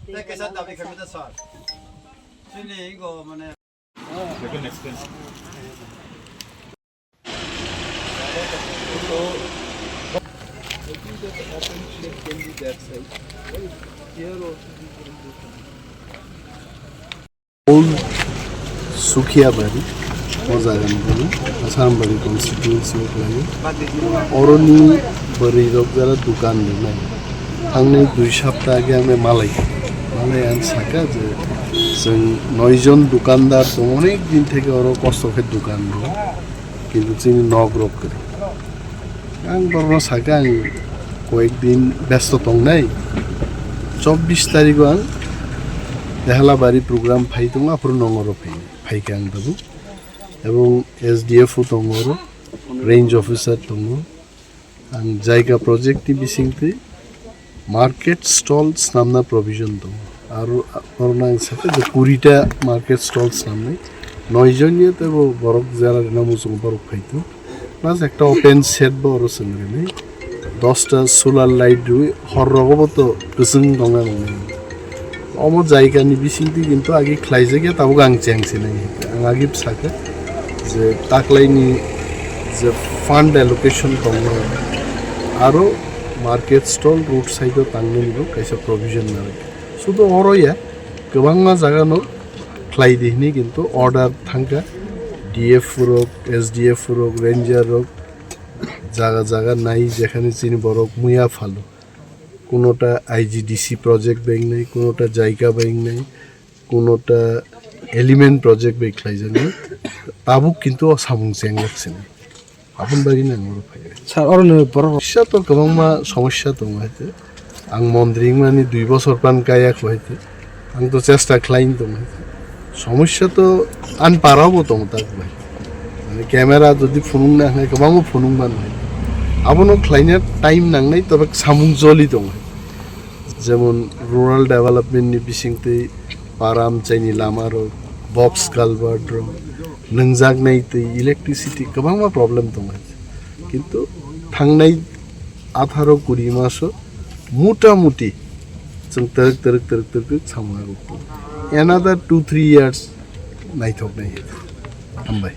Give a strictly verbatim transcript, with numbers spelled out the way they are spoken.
Tei kaisa dabi khaimani sir. Chini go mane. I think that the open shed can be that side. Here also we can do something. Old Sukhiabari, o jagani bono Asarambari constituency o khlaio. Oroni bwrwi rok jara dukan rwnai. Thangnai dui sapta age ang malai, malai ang saka je chwng noi jon dukandar tongo, onek din theke oro kosto khe dukan rwo. Kintu chini nok rok kwrwi. Ang borokno sakha, ang koyek din besto tongnai. Chobbish tarikh o ang Dehalabari program phai tongo, aphuru nongoro phai, phaikha ang tabuk. Ebong S D F o tongo oro, range officer tongo. Ang jaiga project ni bisingtwi market stall snamna provision tongo. Aro, aro ang sakha je kuri ta market stall snamnai. Noi jon ni tebo borok jera rwna muchungo borok phai tongo. Plus ekta open shed bo oro chwng rinai. Dosta solar light rwi hor rogo bo to kwchwng tongna nangni. Omo jaiga ni bisingtwi kintu agi khlaijak ya, tabuk ang cheng sinai. Ang agi sakha je taklaini je fund allocation tongmani aro market stall road side o tangnani bo kaisa provision nango. Sudu oro ya, kwbangma jaga no khlai di hwnwi kintu order thangkha D F rok, S D F rok, ranger rok, jaga jaga nai jekhani chini borok muya phalo. Kunota I G D C project bai wngnai, kunota jaiga bai wngnai, kunota element project bai khlaijaknai. Tabuk kintu o samung chengjak sini. Aboni bagwi nang oro phai. Sir, oro ni borok rok. Kisa to kwbangma somosya tongo hai te. Ang mondri wngmani dui bosor pan kaya kho hai te. Ang to chesta khlaini tongo hai te. Somosya to ani para bo tongo tak bai. Mane camera jodi phunuk na hai kwbangma phunuk man hai. Abono khlaina time nangnai, tobe samung joli tongo hai. Jemon rural development ni bisingtwi para amchaini lama rok, box culvert rok, nungjaknai twi, electricity kwbangma problem tongo hai. Kintu thangnai atharo kuri maso mota moti chwng twrwk twrwk twrwk twrwk samung naigo. Another two three years naithok nai. Hambai.